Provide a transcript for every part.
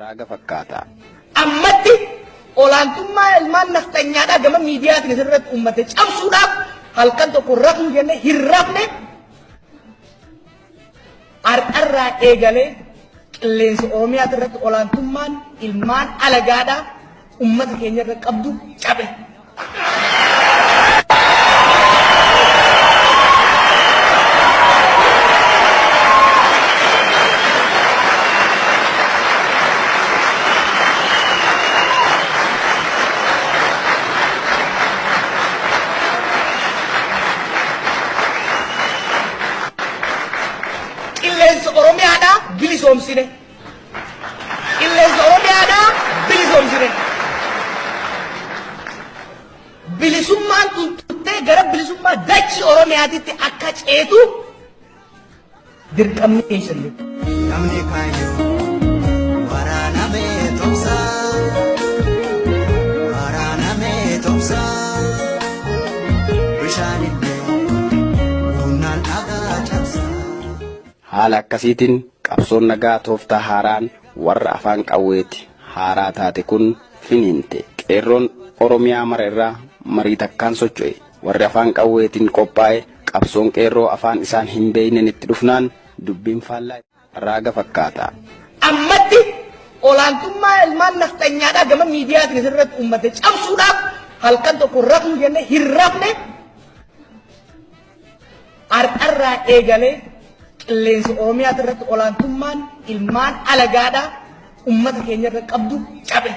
Raaga fakkaata. Ammatti olaantummaa ilmaan nafxanyaadhaa gama miidiyaatiin asirratti uummate cabsuudhaaf halkan tokko rafnu jennee hin rafne. Har'arraa eegalee qilleensa Oromiyaa irratti olaantummaan ilmaan alagaadhaa uummata keenya irra qabdu cabe. Qilleensa Oromiyaadhaa bilisoomsine. Qilleensa Oromiyaadhaa bilisoomsine. Bilisummaan tun turtee gara bilisummaa dachii Oromiyaatitti akka ceetu dirqamni keessa jiru. Namni kaayyoo waraanamee tumsa, waraanamee tumsa, bishaan illee humnaan dhagaa cabsa. Haala akkasiitiin qabsoon nagaa tooftaa haaraan warra afaan qawweeti haaraa taate kun finiinte. Qeerroon Oromiyaa mara irraa marii takkaan socho'e. Warri afaan qawweetiin qophaa'e qabsoon qeerroo afaan isaan hin beekneen itti dhufnaan dubbiin faallaa raaga fakkaata. Ammatti olaantummaa ilmaan nafxanyaadhaa gama miidiyaatiin asirratti uummate cabsuudhaaf halkan tokko rafnu jennee hin rafne. Har'arraa eegalee qilleensa Oromiyaa irratti olaantummaan ilmaan alagaadhaa uummata keenya irra qabdu cabe.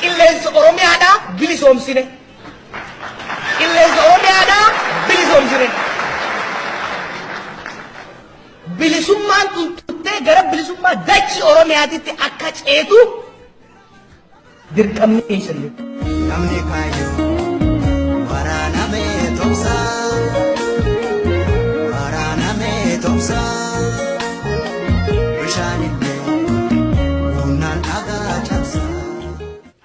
Qilleensa Oromiyaadhaa bilisoomsine. Qilleensa Oromiyaadhaa bilisoomsine. Bilisummaan tun turtee gara bilisummaa dachii Oromiyaatitti akka ceetu dirqamni keessa jiru. Namni kaayyoo waraanamee tumsa, waraanamee tumsa, bishaan illee humnaan dhagaa cabsa.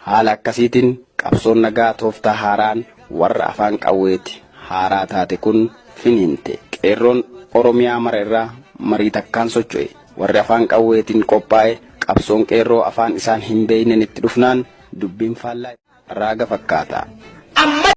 Haala akkasiitiin qabsoon nagaa tooftaa haaraan warra afaan qawweeti haaraa taate kun finiinte. Qeerroon Oromiyaa mara irraa marii takkaan socho'e. Warri afaan qawweetiin qophaa'e qabsoon qeerroo afaan isaan hin beekneen itti dhufnaan dubbiin faallaa raaga fakkaata. Amma